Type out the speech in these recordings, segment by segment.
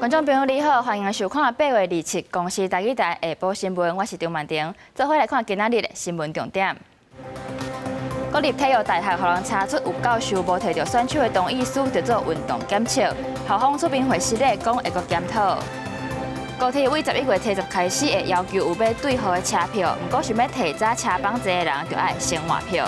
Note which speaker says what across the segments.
Speaker 1: 觀眾朋友你好，歡迎收看8月27公視台語台下晡新聞，我是張曼婷，做伙來看今仔日的新聞重點。國立體育大學予人查出有教授無提著選手的同意書就做運動檢測，校方出面回釋咧，講會閣檢討。高鐵對11月初十開始會要求有買對號的車票，毋過想欲提早車房坐的人就愛先換票。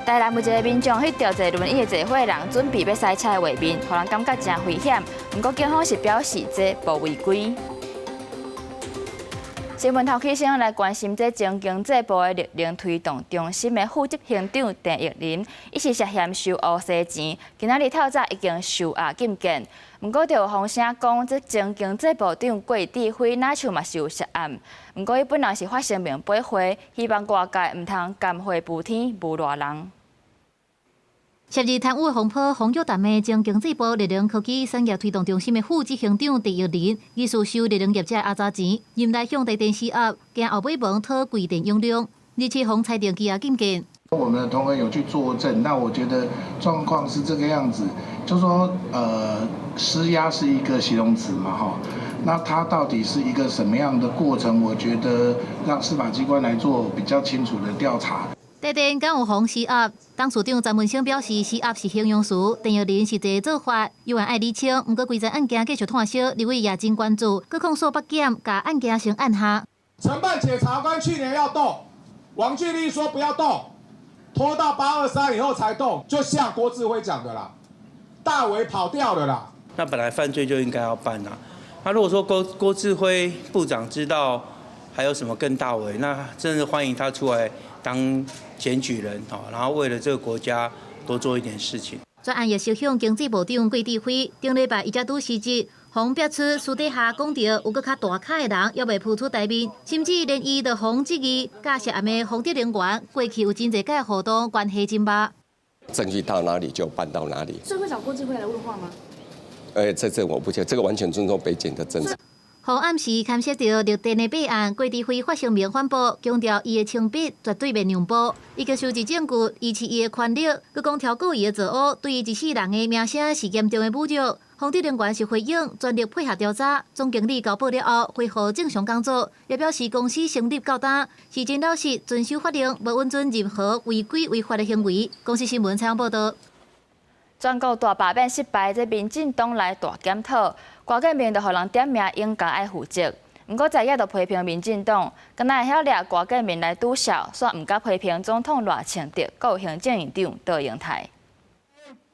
Speaker 1: 台南有一个民眾翕著坐輪椅的坐伙人準備欲駛車的畫面，予人感覺誠危險。毋過警方是表示這無違規。新聞頭起先來關心這前經濟部的綠能推動中心的副執行長鄭奕霖，伊是涉嫌收烏西錢，今仔日透早已經收押禁見。毋過就有風聲講，這前經濟部長郭智輝若像嘛是有涉案。毋過伊本人是發聲明駁回，希望外界毋通含血浡天誣賴人。
Speaker 2: 涉入貪污的風波，風雨淡的前經濟部綠能科技產業推動中心的副執行長鄭奕霖，疑似收綠能業者阿雜錢，入來向台電施壓，驚後尾門討規電容量，日前予裁定羈押禁見。
Speaker 3: 我們的同仁有去作證，那我覺得狀況是這個樣子，就說，施壓是一個形容詞嘛，哈，那它到底是一個什麼樣的過程？我覺得讓司法機關來做比較清楚的調查。
Speaker 2: 台電敢有予施壓？董事長詹文生表示，施壓是形容詞，鄭奕霖實際做法猶原愛釐清。毋過規個案件繼續拖燒，立委也真關注，閣控訴北檢，共案件先按下。
Speaker 4: 承辦檢察官去年要動，王俊立說不要動，拖到823以後才動，就像郭智輝講的啦，大偉跑掉了啦。
Speaker 5: 那本來犯罪就應該要辦啦。那如果說郭智輝部長知道還有什麼更大為，那真是歡迎他出來當檢舉人，然後為了這個國家多做一點事情。
Speaker 2: 專案也是向經濟部長郭智輝頂禮拜伊才拄辭職，予逼出私底下講著有閣較大咖的人猶未浮出台面，甚至連伊都予質疑，佮涉案的豐澤能源過去有真濟屆互動關係真密。
Speaker 6: 證據到哪裡就辦到哪裡。
Speaker 7: 所以會找郭智輝來問話嗎？
Speaker 6: 這我不確，這個完全尊重北檢的政策。
Speaker 2: 予暗示牽涉著綠電的弊案，郭智輝發聲明反駁，強調伊的清白絕對袂讓步，伊共收集證據維持伊的權力，閣講超過伊的作惡，對伊一世人的名聲是嚴重的侮辱。豐澤能源是回應，全力配合調查，總經理交報了後恢復正常工作，也表示公司成立到今是真老實，遵守法令，無允准任何違規違法的行為。公視新聞採訪報導。
Speaker 1: 全國大罷免失敗，這民進黨內大檢討，郭建明就予人點名應該愛負責。毋過在野就批評民進黨，敢若會曉掠郭建明來拄數，煞毋敢批評總統賴清德，閣有行政院長卓榮泰。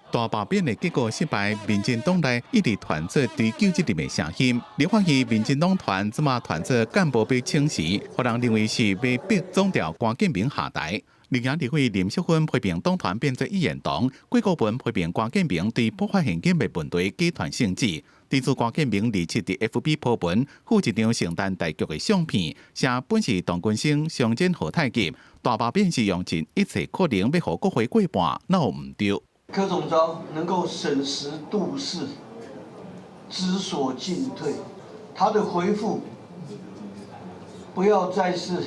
Speaker 8: 大罷免的結果失敗，民進黨內一直傳出追究責任的聲音。立法院民進黨團這馬傳出幹部欲請辭，予人認為是欲逼總召郭建明下台。綠營立委林淑芬批評黨團變做一言堂，郭國文批評郭建明對不發現金的問題假傳聖旨。對此郭建明27佇 FB 鋪文，附一張聖誕大劇的相片，寫本是唐君生雙煎何太急，大罷免是用盡一切可能欲予國會過半，哪有毋對？
Speaker 9: 柯總召能夠審時度勢，知所進退，他的回覆不要再是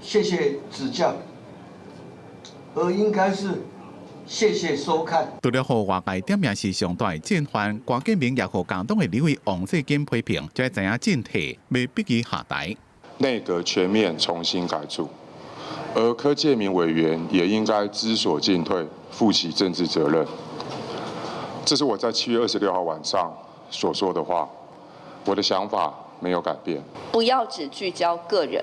Speaker 9: 謝謝指教，而應該是謝謝收看。
Speaker 8: 除了予外界點名是上大的戰犯，郭建明也予共黨的立委王世堅批評，才知影進退，欲逼伊下台。
Speaker 10: 內閣全面重新改組，而柯建銘委員也應該知所進退，負起政治責任。這是我在7月26號晚上所說的話，我的想法沒有改變。
Speaker 11: 不要只聚焦個人，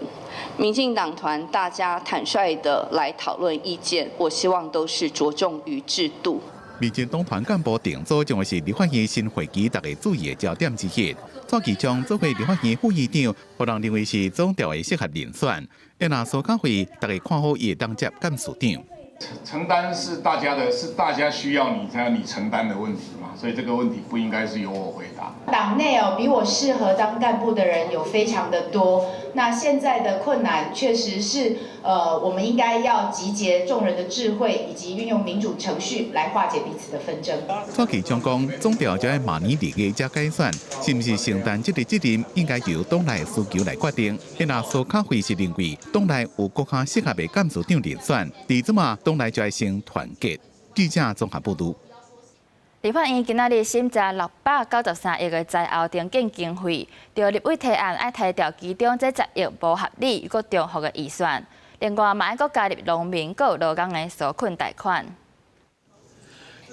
Speaker 11: 民進黨團大家坦率的來討論意見，我希望都是着重於制度。
Speaker 8: 民進黨團幹部重組將會是立法院新會期大家注意的焦點之一。蔡其昌做過立法院副院長，予人認為是總召的適合人選。若蘇嘉惠，大家看好伊會當接幹事長。
Speaker 12: 承擔是大家的，是大家需要你才有你承擔的問題嘛，所以這個問題不應該是由我回答。
Speaker 13: 黨內哦，比我適合當幹部的人有非常的多。那現在的困難確實是，我們應該要集結眾人的智慧，以及運用民主程序來化解彼此的紛爭。
Speaker 8: 蔡其昌講，總召就愛明年2月才改選，是毋是承擔這個責任，應該由黨內需求來決定。若蘇卡輝是認為黨內有閣較適合的幹事長人選，佇這馬黨內就愛先團結。記者綜合報導。
Speaker 1: 立法院今仔日審查693億的災後重建經費，著立委提案愛提調其中這10億無合理閣重複的預算，另外嘛愛閣加入農民閣勞工的紓困貸款。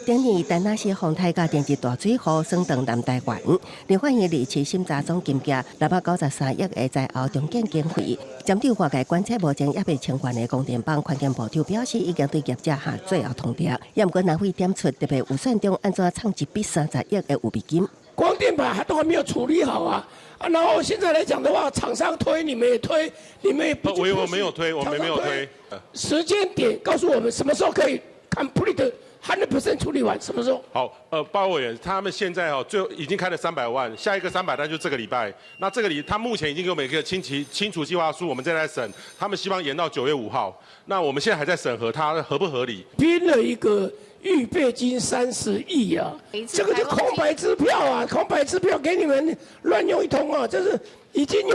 Speaker 7: 頂年田納西風颱佮連日大水雨，損斷南台灣。立法院二七審查總金額693億的災後重建經費，針對外界關切目前猶未清還的光電板環境部就表示已經對業者下最後通牒。也毋過南會點出特別預算中按怎藏一筆30億的預備金。
Speaker 14: 光電板還都還沒有處理好啊！啊，然後現在來講的話，廠商推你們也推，你們也不。
Speaker 15: 我沒有推，我們沒有推。
Speaker 14: 時間點告訴我們什麼時候可以 complete 100% 處理完，什麼時候？
Speaker 15: 好，鮑委員，他們現在哦，最後已經開了三百萬，下一個300單就這個禮拜。那這個禮，他目前已經給我們一個清除計劃書，我們正在審，他們希望延到9月5號。那我們現在還在審核，它合不合理？
Speaker 14: 編了一個預備金30億啊，這個就空白支票啊，空白支票給你們亂用一通啊，這是已經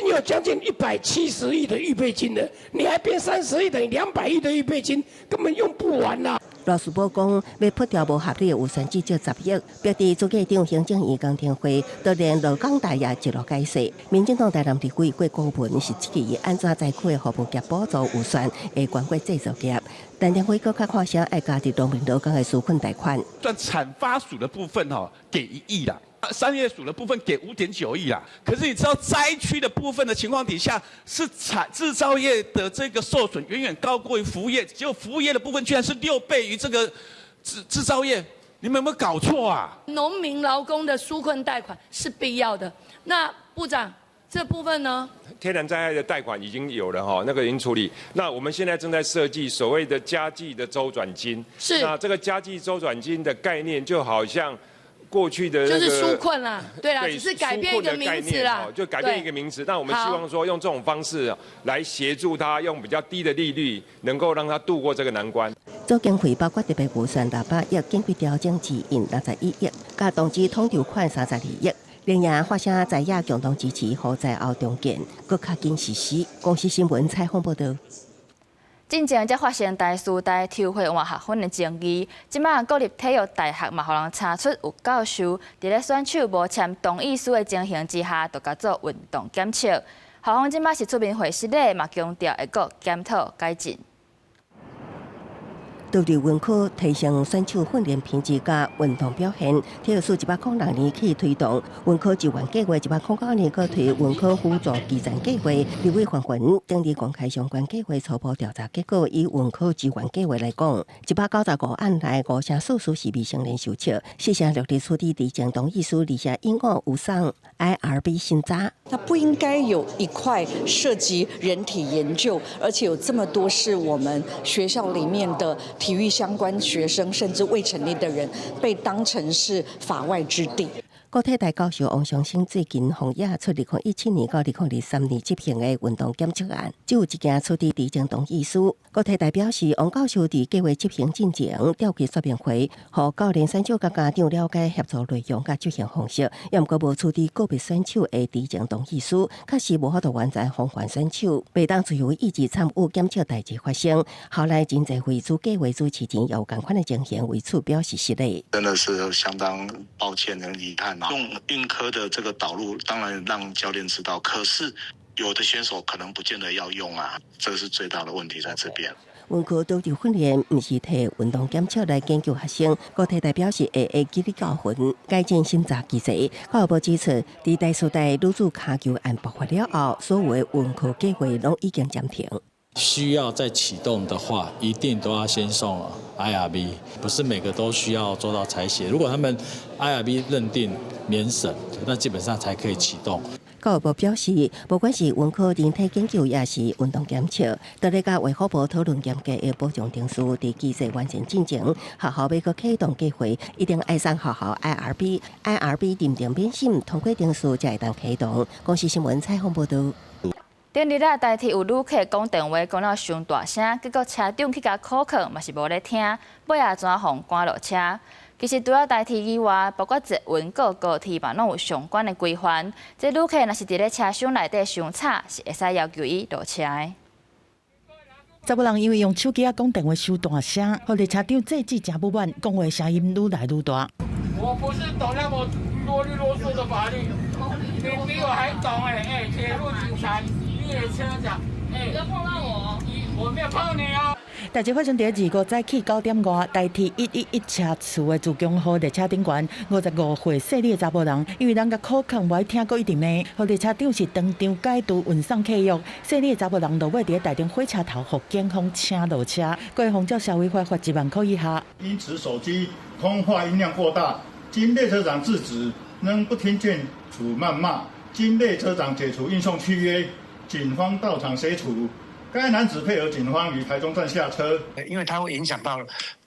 Speaker 14: 有將近170億的預備金了，你還編30億，等於200億的預備金，根本用不完啦。
Speaker 7: 羅士寶講，欲撥調無合理的預算至少10億，逼佇主計長行政院公聽會，都連勞工大也一路解釋。民進黨台南立委郭國文是質疑按怎災區的服務業補助預算會懸過製造業，陳庭輝閣較看聲愛加佇農民勞工的紓困貸款。
Speaker 16: 算產發署的部分吼，給1億啦。商業署的部分給5.9億啦，可是你知道災區的部分的情況底下，是產製造業的這個受損遠遠高過於服務業，結果服務業的部分居然是6倍於這個製造業，你們有沒有搞錯啊？
Speaker 17: 農民勞工的紓困貸款是必要的，那部長這部分呢？
Speaker 18: 天然災害的貸款已經有了哈，那個已經處理。那我們現在正在設計所謂的家計的週轉金，是。那這個家計週轉金的概念就好像過去的
Speaker 17: 就是紓困啦，對啦，只是改變一個名字啦，
Speaker 18: 就改變一個名詞。但我們希望說用這種方式來協助他，用比較低的利率，能夠讓他度過這個難關。
Speaker 7: 總經費包括特別預算600億，經費調整指引61億，佮動機統籌款32億。另外發聲在野共同支持，予災後重建，閣較緊實施。公視新聞採訪報導。
Speaker 1: 進前才發生台師大抽血換學分的爭議，這馬國立體育大學嘛，予人查出有教授佇咧選手無簽同意書的情形之下，就共做運動檢測。校方這馬是出面回釋咧，嘛強調會閣檢討改進。
Speaker 7: 導入文科提升選手訓練品質佮運動表現，體育署106年起推動文科支援計劃，109年閣推文科輔助基層計劃。立委范雲頂日公開相關計劃初步調查結果，以文科支援計劃來講，195案內五成四屬是未成年受測，四成六佇處理知情同意書，而且隱惡有送 IRB 審查。
Speaker 19: 它不應該有一塊涉及人體研究，而且有這麼多是我們學校裡面的體育相關學生，甚至未成年的人被當成是法外之地。
Speaker 7: 國體大教授王長生最近予惹出2017年到2023年執行的運動檢測案，只有一件處理知情同意書。國體大表示，王教授佇計劃執行進前召開說明會，予教練選手佮家長了解協助內容佮執行方式，也毋過無處理個別選手的知情同意書，確實無法度完全防範選手，袂當自由意志參與檢測代誌發生。後來真濟會主計劃主持人有仝款的情形，為此表示失禮。
Speaker 20: 真的是相當抱歉跟遺憾。用運科的這個導入，當然讓教練知道，可是有的選手可能不見得要用啊，這個是最大的問題在這邊。
Speaker 7: 文科導入訓練，毋是提運動檢測來研究學生。國體大表示會會記得教訓，改進審查機制。教育部指出，佇台師大女子跤球案爆發了後，所有的文科計劃攏已經暫停。
Speaker 21: 需要再啟動的話，一定都要先送 IRB，不是每個都需要做到採血。如果他們 IRB 認定免審，那基本上才可以啟動。
Speaker 7: 教育部表示，不管是文科人體研究，抑是運動檢測，都咧佮衛福部討論嚴格的保障程序，佇機制完善進前，學校欲閣啟動計劃，一定愛送學校 IRB，IRB 認定免審通過程序才會當啟動。公視新聞採訪報導。
Speaker 1: 頂日啊，台鐵有旅客講電話講了傷大聲，結果車長去共苦勸，嘛是無咧聽，尾仔怎予趕落車。其實除了台鐵以外，包括捷運、閣高鐵嘛，攏有相關的規範。這旅客若是佇咧車廂內底傷吵，是會使要求伊落車的。
Speaker 3: 查某人因為用手機仔講電話傷大聲，予列車長制止誠不滿，講話聲音愈來愈大。
Speaker 22: 我不是懂那麼囉里囉嗦的法律，你比我還懂欸！欸，鐵路警察、列車長，欸，不要碰到我，我沒有碰你啊！
Speaker 3: 代誌發生佇25早起9點外，台鐵111車次的自強號列車頂懸，55歲細膩的查某人，因為人共苦勸無愛聽，閣一直罵，予列車長是當場解除運送契約。細膩的查某人落尾佇台中火車頭，予警方請落車，閣會仿照社會法罰1萬塊以下。
Speaker 23: 因此手機通話音量過大，經列車長制止，仍不聽勸阻謾罵，經列車長解除運送契約，警方到場協處。該男子配合警方於台中站下車，
Speaker 24: 因為他會影響到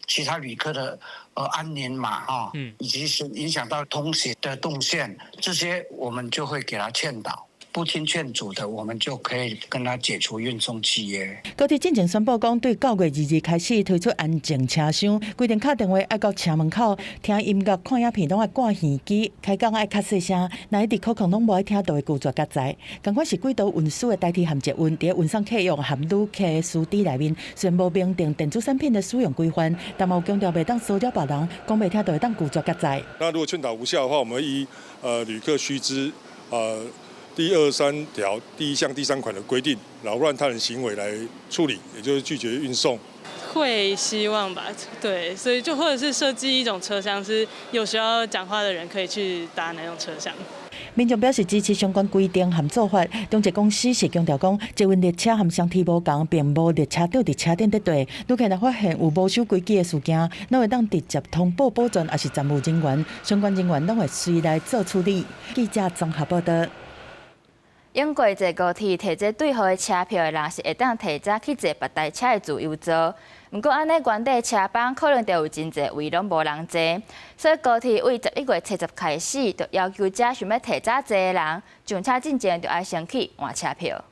Speaker 24: 其他旅客的安寧嘛，哈，以及是影響到通行的動線，這些我們就會給他勸導。不聽勸阻的，我們就可以跟他解除運送契約。
Speaker 3: 高鐵進前宣布講，對9月2日開始推出安靜車廂，規定敲電話愛到車門口，聽音樂、看影片攏愛掛耳機，開講愛較細聲，若一直苦勸攏無愛聽，就會拒絕佮載。仝款是軌道運輸的台鐵和捷運，佇運送客運和旅客的司機內面，雖然無明定電子產品的使用規範，但嘛有強調袂當騷擾別人，講袂聽就會當拒絕佮載。
Speaker 25: 那如果勸導無效的話，我們依旅客須知第23條第一項第3款的規定，擾亂他人行為來處理，也就是拒絕運送。
Speaker 26: 會希望吧，對，所以就或者是設計一種車廂，是有需要講話的人可以去搭那種車廂。
Speaker 3: 民眾表示支持相關規定和做法。中捷公司是強調講，捷運列車和雙鐵無仝，並無列車長佇車頂佇綴。旅客若發現有無守規矩的事件，攏會當直接通報保全，抑是站務人員，相關人員攏會隨來做處理。記者綜合報道。
Speaker 1: 用過坐高鐵提這對號的車票的人，是會當提早去坐別台車的自由座。毋過按呢原底車班可能就有真濟位攏無人坐，所以高鐵對11月70開始，就要求遮想欲提早坐的人，上車進前就愛先去換車票。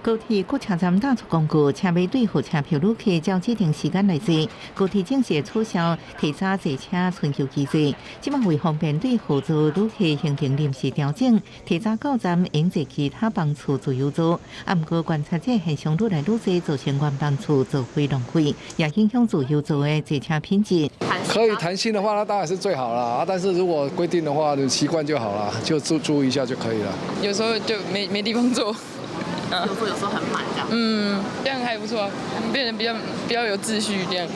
Speaker 27: 高鐵各車站打出公告，請買對號車票旅客照指定時間來坐。高鐵正式取消提早坐車春秋機制，這擺為方便對號座旅客行程臨時調整，提早到站應坐其他班次自由座。啊，毋過觀察這現象愈來愈濟，造成原班次座位浪費，也影響自由座的坐車品質。
Speaker 28: 可以彈性的話，那當然是最好了啊！但是如果規定的話，你習慣就好了，就注意一下就可以了。
Speaker 29: 有時候就沒地方坐。
Speaker 11: 有時候很滿這樣。
Speaker 29: 嗯，這樣還不錯，變得比較有秩序這樣。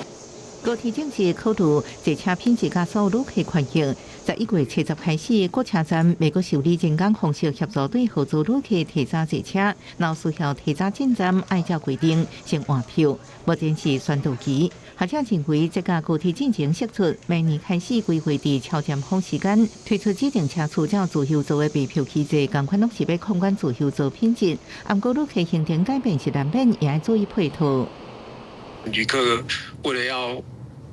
Speaker 27: 高鐵正式考慮坐車品質佮所有旅客權益。11月70開始，各車站袂閣受理人工方式協助對號座旅客提早坐車，若需要提早進站，按照規定先換票。目前是宣導期。學者認為，這家高鐵進前釋出，明年開始規劃佇超尖峰時間推出指定車次，照自由座的備票機制，仝款攏是欲控管自由座品質。毋過旅客行程改變是難免，也愛注意配套。
Speaker 30: 旅客為了要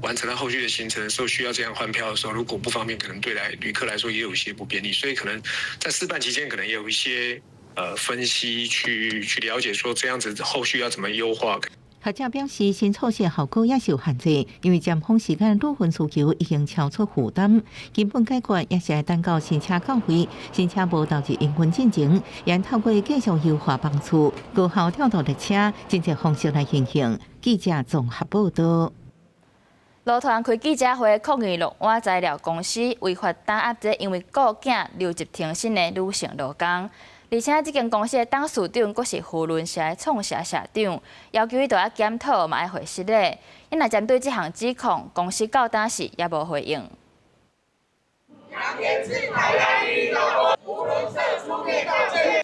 Speaker 30: 完成他後續的行程的時候，需要這樣換票的時候，如果不方便，可能對來旅客來說也有一些不便利，所以可能在試辦期間，可能也有一些分析去了解，說這樣子後續要怎麼優化。
Speaker 27: 學者表示，新措施效果也是有限制，因為尖峰時間旅運需求已經超出負擔，根本解決也是愛等到新車到位，新車無投入營運進前，也透過繼續優化班次、高效調度列車，真濟方式來運行。記者綜合報道。
Speaker 1: 勞團開記者會抗議樂安材料公司違法打壓這因為顧囝留職停薪的女性勞工。而且這間公司的董事長閣是扶輪社的創社社長，要求伊著愛檢討，嘛愛回失禮。因若針對這項指控，公司到當時也無回應。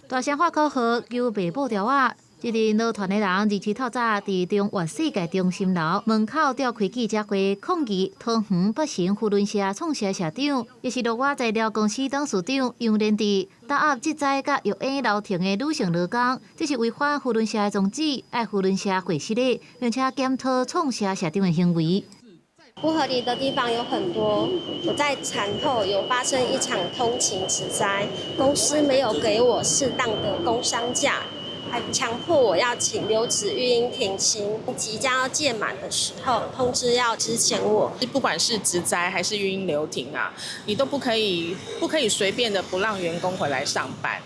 Speaker 2: 大聲喊口號，求賣布條仔。這陣勞團的人27透早佇中原世界中心樓門口召開記者會，抗議桃園北成扶輪社創社社長，也是樂瓦材料公司董事長楊連志打壓職災佮育嬰留停的女性勞工，這是違反扶輪社的宗旨，愛扶輪社會失禮，並且檢討創社社長的行為。
Speaker 31: 不合理的地方有很多。我在產後有發生一場通勤職災，公司沒有給我適當的工傷假。還強迫我要請留職育嬰停薪，即將要屆滿的時候，通知要資遣我。
Speaker 32: 不管是職災還是育嬰留停啊，你都不可以隨便的不讓員工回來上班。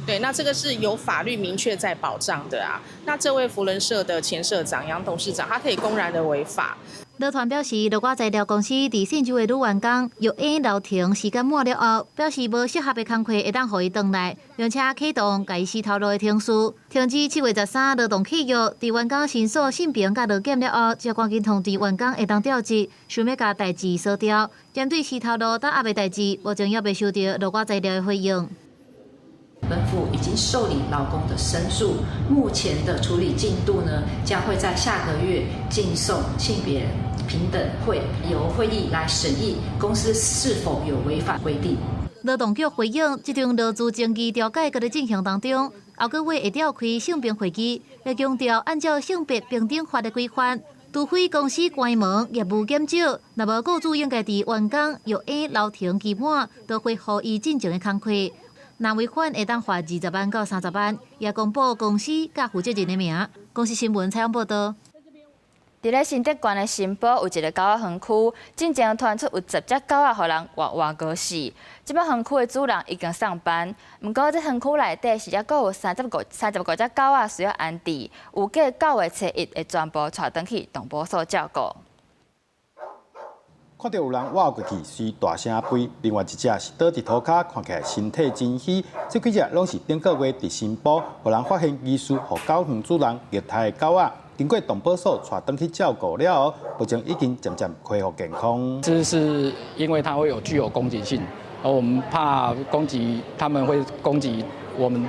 Speaker 32: 對，那這個是有法律明確在保障的啊。那這位扶輪社的前社長楊董事長，他可以公然的違法。
Speaker 2: 勞團表示，勞我材料公司佇信州的女員工育嬰流程時間滿了後，表示無適合的工課會當予伊轉來，並且啟動共伊辭頭路的程序。停止7月13勞動契約，佇員工申訴性平佮勞檢了後，才趕緊通知員工會當調職，想欲共代誌鎖掉。針對辭頭路等壓的代誌，目前猶未收到勞我材料的回應。
Speaker 4: 本府已經受理勞工的申訴，目前的處理進度呢，將會在下個月逕送性別平等會，由會議來審議公司是否有違反規定。
Speaker 2: 勞動局回應，這場勞資爭議調解閣咧進行當中，後個月會召開性平會議，會強調按照性別平等法的規範，除非公司關門業務減少，若無雇主應該佇員工育嬰流程期滿，就恢復伊進前的工課。若違反會當罰20萬到30萬，也公布公司佮負責人的名。公視新聞採訪報導。
Speaker 1: 佇咧新竹縣的新埔有一个狗仔園區，進前傳出有10隻狗仔予人活活餓死。這擺園區的主人已經送辦，毋過這園區內底是猶閣有35隻狗仔需要安置，預計9月初1會全部帶轉去動保所照顧。
Speaker 5: 看著有人倚過去，隨大聲吠；另外一隻是倒佇塗跤，看起來身體真虛。這幾隻攏是頂個月佇新埔，予人發現疑似予狗園主人虐待的狗仔。經過動保所帶轉去照顧了後，目前已經漸漸恢復健康。
Speaker 6: 這是因為它會有具有攻擊性，而我們怕攻擊，他們會攻擊我們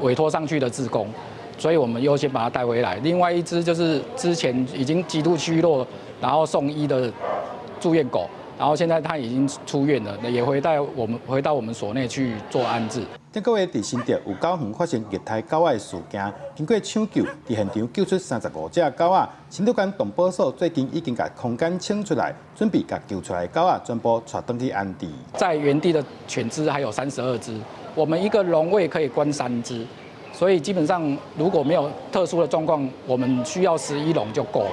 Speaker 6: 委託上去的志工，所以我們優先把它帶回來。另外一隻就是之前已經極度虛弱，然後送醫的住院狗，然後現在它已經出院了，也回到我們所內去做安置。
Speaker 5: 頂個月佇新竹有狗園發生虐待狗仔的事件，經過搶救，佇現場救出35隻狗仔。新竹縣動保所最近已經共空間清出來，準備共救出來的狗仔全部帶轉去安置。
Speaker 6: 在原地的犬隻還有32隻，我們一個籠位可以關三隻，所以基本上如果沒有特殊的狀況，我們需要11籠就夠了。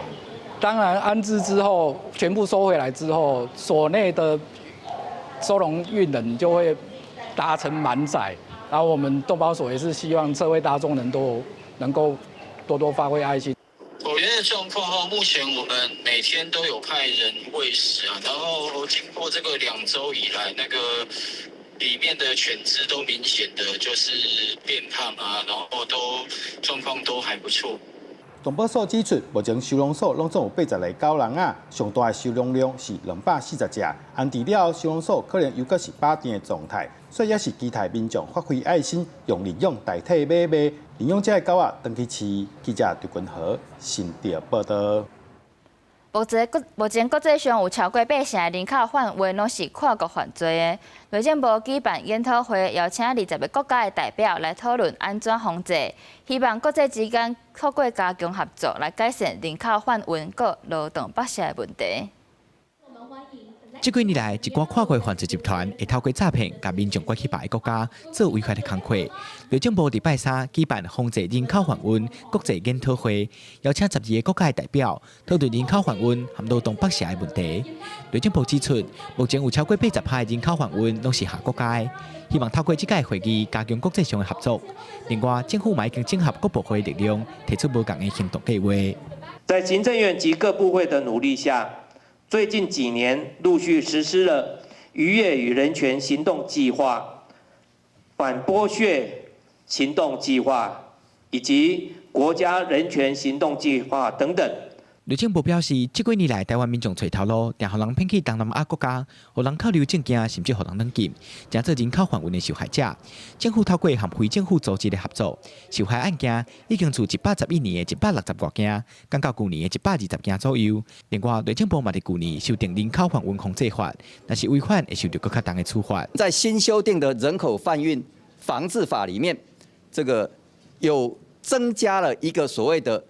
Speaker 6: 當然安置之後，全部收回來之後，所內的收容運能就會達成滿載。然後我們動保所也是希望社會大眾能夠多多發揮愛心。
Speaker 8: 狗園的狀況哈，目前我們每天都有派人餵食啊，然後經過這個2週以來，那個裡面的犬隻都明顯的就是變胖啊，然後都狀況都還不錯。
Speaker 5: 動保所指出，目前收容所攏總有80个狗籠仔，上大的收容量是240隻。安置了後，收容所可能猶閣是飽填的狀態，所以也是期待民眾發揮愛心，用認養代替買賣，認養這个狗仔轉去飼。記者劉君和新竹報導。
Speaker 1: 目前國際上有超過八成的人口販運攏是跨國犯罪的。內政部舉辦研討會，邀請20個國家的代表來討論按怎防制，希望國際之間透過加強合作來改善人口販運閣勞動剝削的問題。
Speaker 9: 這幾年來，一寡跨國犯罪集團會透過詐騙，共民眾拐去別个國家做違法的工課。內政部禮拜三舉辦防制人口販運國際研討會，邀請12個國家的代表討論人口販運和勞動剝削的問題。內政部指出，目前有超過80%的人口販運攏是下國家的，希望透過這屆會議加強國際上的合作。另外，政府嘛已經整合各部會的力量，提出無仝的行動計劃。
Speaker 10: 在行政院及各部會的努力下，最近幾年陸續實施了漁業與人權行動計劃、反剝削行動計劃以及國家人權行動計劃等等。
Speaker 9: 內政部表示，這幾年來，台灣民眾揣頭路，定予人騙去東南亞國家，予人扣留證件，甚至予人軟禁，成做人口販運的受害者。政府透過和非政府組織的合作，受害案件已經從111年的160外件，降到舊年的120件左右。另外，內政部嘛佇舊年修訂人口販運防制法，若是違反，會受到閣較重的處罰。
Speaker 12: 在新修訂的人口販運防治法裡面，這個有增加了一個所謂的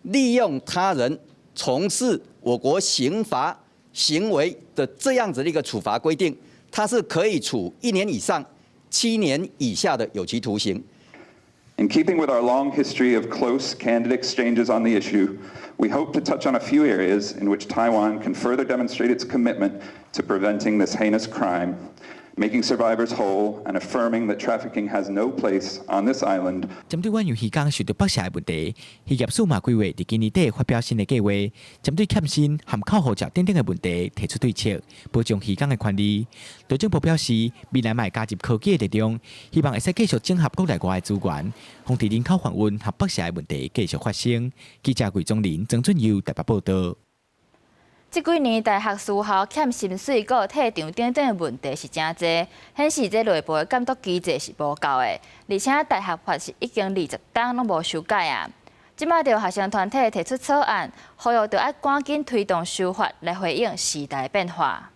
Speaker 12: 利用他人從事我國刑罰行為的這樣子的一個處罰規定，它是可以處1年以上7年以下的有期徒刑。
Speaker 13: In keeping with our long history of close, candid exchanges on the issue, we hope to touch on a few areas in which Taiwan can further demonstrate its commitment to preventing this heinous crime Making survivors whole and affirming that trafficking has no place on this island。
Speaker 9: 針對遠洋漁工受到剝削的問題，漁業署嘛規劃佇今年底發表新的計劃，針對欠薪和扣護照等等的問題提出對策，保障漁工的權利。內政部表示，未來嘛會加入科技的力量，希望會使繼續整合國內外的資源，防止人口販運和剝削的問題繼續發生。記者魏宗林、曾俊佑台北報道。
Speaker 1: 這幾年大學私校欠薪水、閣退場等等的問題是誠濟，顯示這內部的監督機制是無夠的，而且大學法是已經20冬攏無修改啊。這擺著學生團體提出草案，呼籲著愛趕緊推動修法來回應時代變化。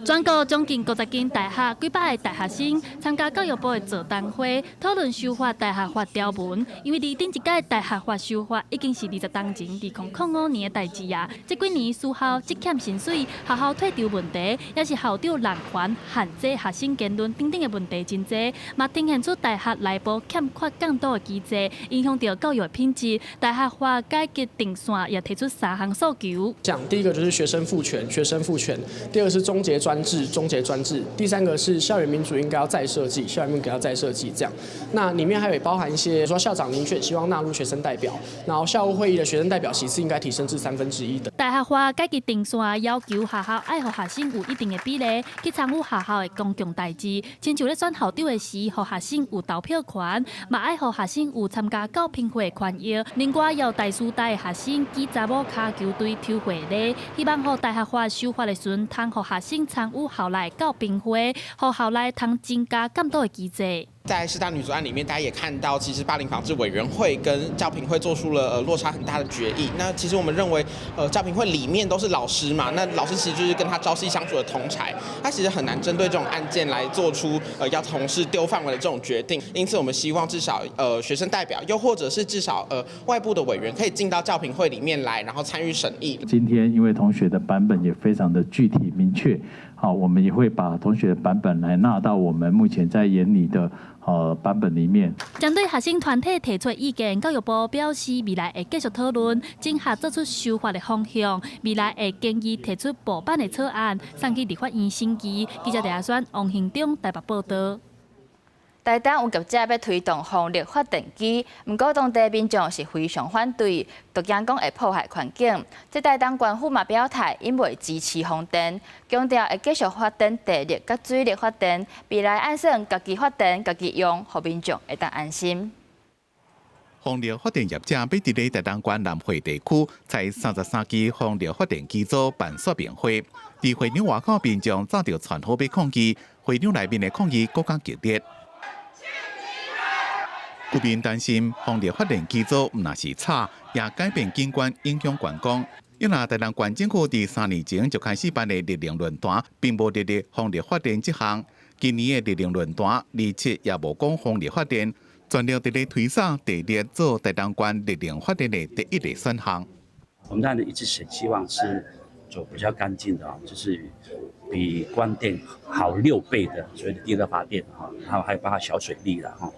Speaker 7: 全國將近50間大學幾百个大學生參加教育部的座談會，討論修法大學法條文。因為佇頂一屆大學法修法已經是20冬前，2005年的代誌啊。這幾年私校積欠薪水、學校退場問題，也是校長濫權、限制學生言論等等的問題真濟，嘛呈現出大學內部欠缺監督的機制，影響著教育品質。大學法改革陣線也提出三項訴求。
Speaker 14: 講第一個就是學生賦權，學生賦權；第二個是終結專制，終結專制。第三個是校園民主應該要再設計，校園民主要再設計。這樣，那裡面還有包含一些說校長遴選希望納入學生代表，然後校務會議的學生代表席次應該提升至1/3的。
Speaker 7: 大學法改革陣線要求學校愛予學生有一定的比例去參與學校的公共代誌，親像咧選校長的時，予學生有投票權，嘛愛予學生有參加教評會的權益。另外，由大師大的學生舉查某跤球隊抽會禮，希望予大學法修法的時陣，通予學生參與校內教評會，予校內通增加監督的機制。
Speaker 15: 在師大女足案裡面，大家也看到，其實霸凌防治委員會跟教評會做出了落差很大的決議。那其實我們認為，教評會裡面都是老師嘛，那老師其實就是跟他朝夕相處的同儕，他其實很難針對這種案件來做出要同事丟飯碗的這種決定。因此，我們希望至少學生代表，又或者是至少外部的委員，可以進到教評會裡面來，然後參與審議。
Speaker 16: 今天因為同學的版本也非常的具體明確，好，我們也會把同學的版本來納到我們目前在研擬的版本裡面。
Speaker 7: 針對學生團體提出意見，教育部表示未來會繼續討論，整合做出修法的方向。未來會建議提出部版的草案，送去立法院審議。記者陳亞軒、王興中台北報道。
Speaker 1: 台東有業者欲推動風力發電機，毋過當地民眾是非常反對，就驚講會破壞環境。這台東縣府嘛表態，𪜶袂支持風電，強調會繼續發展地力佮水力發電，未來按算家己發電、家己用，予民眾會當安心。
Speaker 17: 風力發電業者欲佇咧台東縣南迴地區，在33支風力發電機組辦說明會，佇會場外口民眾早就傳好欲抗議，會場內面的抗議閣較激烈。居民擔心風力發電機組毋若是吵，也改變景觀，影響觀光。因為台東縣政府佇3年前就開始辦理綠能論壇，並無列入風力發電這項。今年的綠能論壇，27也無講風力發電，全力佇咧推捒地熱做台東縣綠能發電的第一個選項。
Speaker 18: 我們當然一直是希望是走比較乾淨的，就是比光電好6倍的所謂的地熱發電哈，然後還有包括小水力啦哈。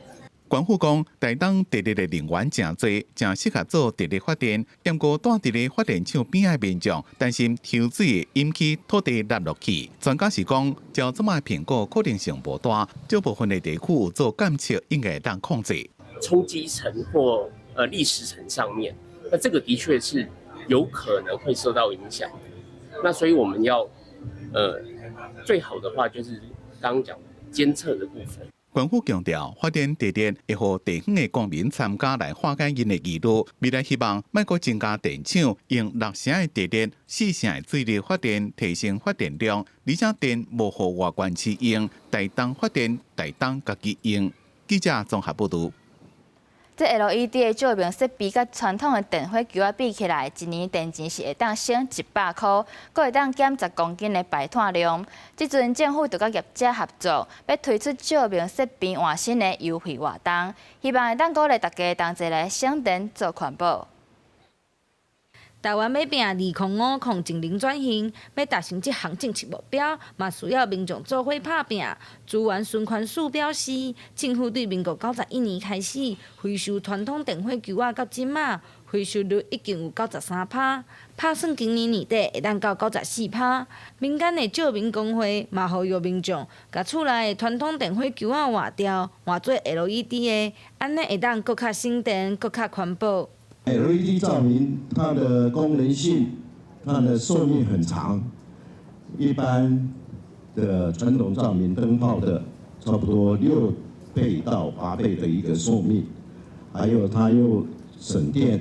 Speaker 17: 縣府講，台東地熱的能源誠濟，誠適合做地熱發電。毋過蹛佇咧發電廠邊仔民眾擔心抽水會引起土地凹落去。專家是講，照這擺評估可能性無大，少部分的地區有做監測，應該會當控制。
Speaker 19: 沖積層或礫石層上面，那這個的確是有可能會受到影響。那所以我們要最好的話就是剛剛講監測的部分。
Speaker 17: 縣府強調，發電地熱會予地方的公民參加來化解𪜶的疑慮。未來希望莫閣增加電廠，用6成的地熱、4成的水力發電，提升發電量，而且電無予外縣市用，台東發電，台東家己用。記者綜合報導。
Speaker 1: 這 LED 的照明設備佮傳統的電火球仔比起來，一年電錢是會當省100箍，閣會當減10公斤的排碳量。這陣政府就佮業者合作，欲推出照明設備換新的優惠活動，希望會當鼓勵大家同齊來省電做環保。
Speaker 3: 台灣欲拚2050淨零轉型，欲達成這項政策目標，嘛需要民眾做伙拍拚。資源循環署表示，政府對民國91年開始回收傳統電火球仔，到這馬回收率已經有93%，拍算今年年底會當到94%。民間的照明公會嘛呼籲民眾，共厝內的傳統電火球仔換掉，換做 LED 的，按呢會當閣較省電，閣較環保。
Speaker 11: LED 照明，它的功能性、它的壽命很長，一般的傳統照明燈泡的差不多6倍到8倍的一個壽命，還有它又省電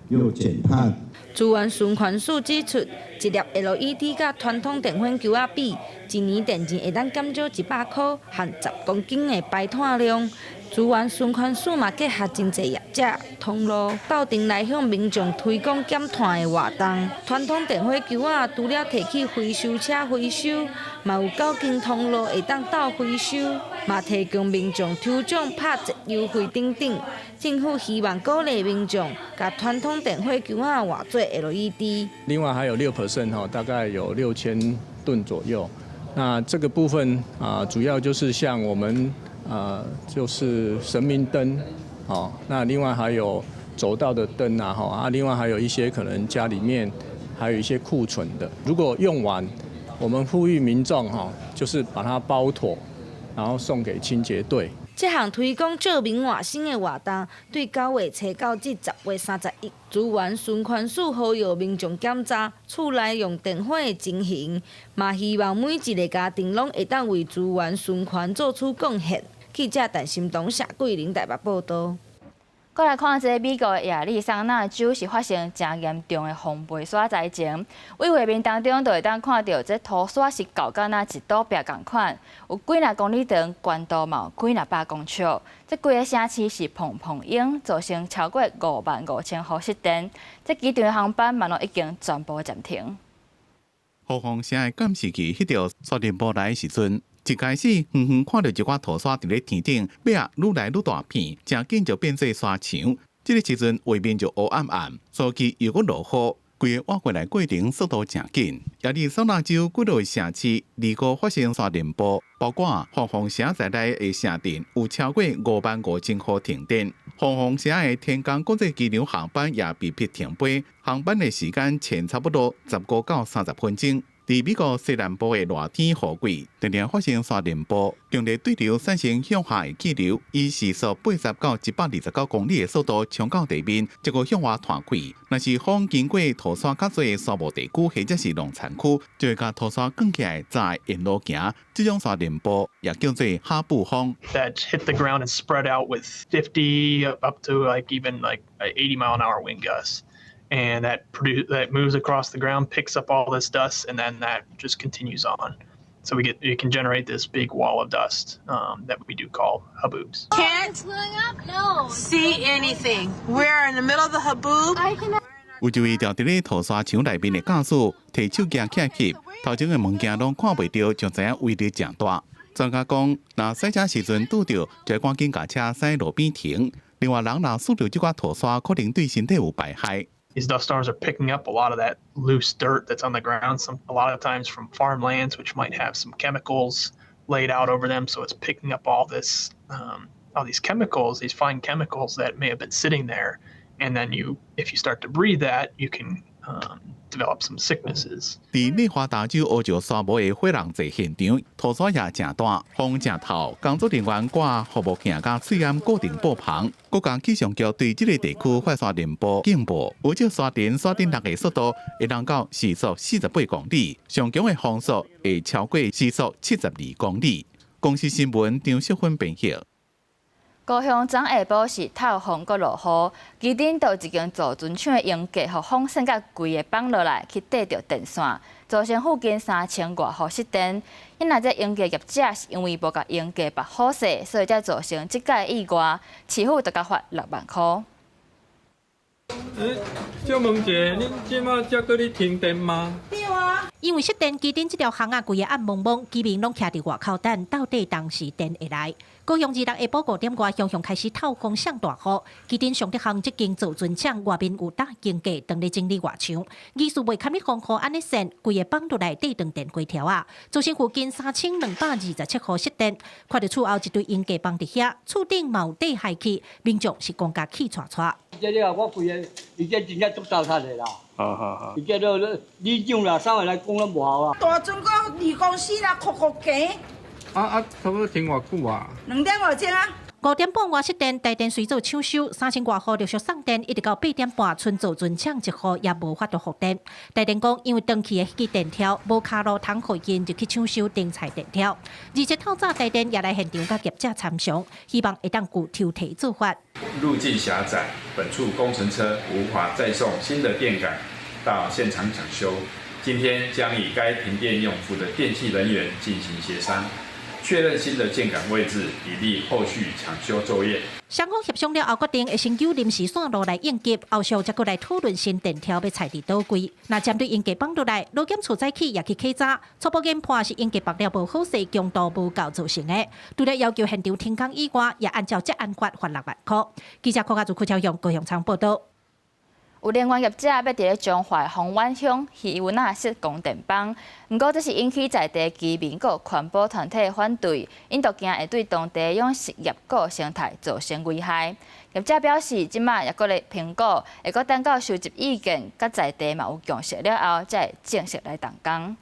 Speaker 11: 又減碳。
Speaker 3: 資源循環署指出，一粒 LED 佮傳統電火球仔比，一年電錢會當減少100箍和10公斤的排碳量。資源循環署嘛結合真濟業者通路鬥陣來向民眾推廣減碳的活動。傳統電火球仔除了提去回收車回收，嘛有九間通路會當鬥回收，嘛提供民眾抽獎拍折優惠等等。政府希望鼓勵民眾共傳統電火球仔換做 LED。
Speaker 20: 另外還有6% 哈，大概有6000噸左右。那這個部分啊，主要就是像我們。就是神明燈，哦，那另外還有走道的燈啊，哈啊，另外還有一些可能家裡面還有一些庫存的，如果用完，我們呼籲民眾哈，就是把它包妥，然後送給清潔隊。
Speaker 3: 這項推廣照明換新的活動，對9月初到這10月31，資源循環署呼籲民眾檢查厝內用電火的情形，嘛希望每一个家庭攏會當為資源循環做出貢獻。記者陳心東、謝桂玲台北報導。
Speaker 1: 過來看這个美國的亞利桑那州是發生誠嚴重的風飛沙災情，對畫面當中就會當看著這土沙是厚甲若一堵壁仝款，有幾若公里長，懸度嘛有幾若百公尺。這規个城市是砰砰湧，造成超過5萬5千戶失電。這機場航班嘛攏已經全部暫停。
Speaker 17: 鳳凰城的監視器翕著沙塵暴來的時陣，一開始遠遠看著一寡土沙佇咧天頂，尾仔愈來愈大片，誠緊就變做沙牆。這个時陣畫面就烏暗暗，早期又閣落雨，規个挖過來過程速度誠緊。亞利桑那州幾落城市二五發生沙塵暴，包括鳳凰城在內的城鎮有超過5萬5千戶停電。鳳凰城的天空國際機場航班也被迫停飛，航班的時間前差不多15到30分鐘。佇美國西南部的熱天雨季，常常發生沙塵暴，強烈對流產生向下的氣流，以時速80到129公里的速度衝到地面，結果向外傳開。若是風經過土沙較濟的沙漠地區或者是農田區，就會共土沙捲起來，才會沿路行。這種沙塵暴也叫做哈布風。
Speaker 21: That hit the ground and spread out with 50 up to like even like 80 mile an hour wind gusts. And that moves across the ground, picks up all this dust, and then that just continues on. So we get you can generate this big wall of dust that we do call haboobs.
Speaker 22: Can't see anything. We're in the middle of the haboob.
Speaker 17: 有一位佇佇咧土沙牆內面的駕駛，提手機起來翕，頭前的物件攏看袂著，就知影威力誠大。專家講，若駛車時陣拄著，就趕緊共車駛路邊停。另外，人若吸著這寡土沙，可能對身體有排害。
Speaker 21: These dust storms are picking up a lot of that loose dirt that's on the ground, a lot of times from farmlands, which might have some chemicals laid out over them. So it's picking up all these chemicals, these fine chemicals that may have been sitting there. And then if you start to breathe that, you can develop some sicknesses.
Speaker 17: 佇內華達州烏石沙漠的火人祭現場，土沙也誠大，風誠透，工作人員掛護目鏡佮喙罨固定布棚。國家氣象局對這个地區發沙塵暴警報，有這沙塵沙頂落的速度會當到時速48公里，上強的風速會超過時速72公里。公視新聞張淑芬編譯。
Speaker 1: 高雄昨下晡是透風閣落雨，旗津就有一間造船廠的鷹架，予風扇共規个放落來，去硩著電線，造成附近3000外戶失電。因為這鷹架業者是因為無共鷹架縛好勢，所以才造成這擺意外，市府就共罰6萬箍。
Speaker 27: 欸，借問一下，恁這馬才閣咧停電嗎？
Speaker 23: 對啊。因為失電，旗津這條巷仔規个暗濛濛，居民攏徛佇外口等，到底當時電會來？
Speaker 2: 高雄26下晡5點外，雄雄開始透風上大雨。機頂尚德巷這間造船廠外面有搭間架，當咧整理外牆，技術袂堪得風雨按呢線，規个放落來底斷電規條仔，造成附近3227戶失電。看著厝後一堆鷹架放佇遐，厝頂嘛有地害去，民眾是講甲氣喘喘。
Speaker 4: 這個我規个，伊這真正足糟蹋的啦。
Speaker 6: 好好好。
Speaker 4: 伊這都里長啦，啥物來講攏無效啊。
Speaker 27: 大船閣二公司啦，哭哭行。
Speaker 6: 啊啊，差不多停偌久啊？2
Speaker 27: 點外鐘啊。
Speaker 2: 5點半外失電，台電隨做搶修，3000外戶陸續送電，一直到8點半，賰造船廠一戶也無法度復電。台電講，因為斷去的彼支電條無跤路通予𪜶入去搶修停載電條。而且透早台電也來現場佮業者參詳，希望會當具抽屜做法。
Speaker 23: 路徑狹窄，本處工程車無法載送新的電桿到現場搶修。今天將與該停電用戶的電氣人員進行協商。確認新的建桿位置，以利後續搶修作業。
Speaker 2: 雙方協商了後，決定會先由臨時線路來應急，後續才閣來討論新電條欲採佇佗位。若針對鷹架放落來，勞檢處早起也去稽查，初步研判是鷹架縛了無好勢，強度無夠造成的。除了要求現場停工以外，也按照職安法罰6萬箍。記者柯家祖、柯超勇高雄倉報導。
Speaker 1: 有能源業者欲佇咧彰化豐原鄉魚塭仔設光電板，毋過這是引起在地居民佮環保團體反對，𪜶都驚會對當地養殖業佮生態造成危害。業者表示，這馬猶閣咧評估，會閣等到收集意見，佮在地嘛有共識了後，才會正式來動工。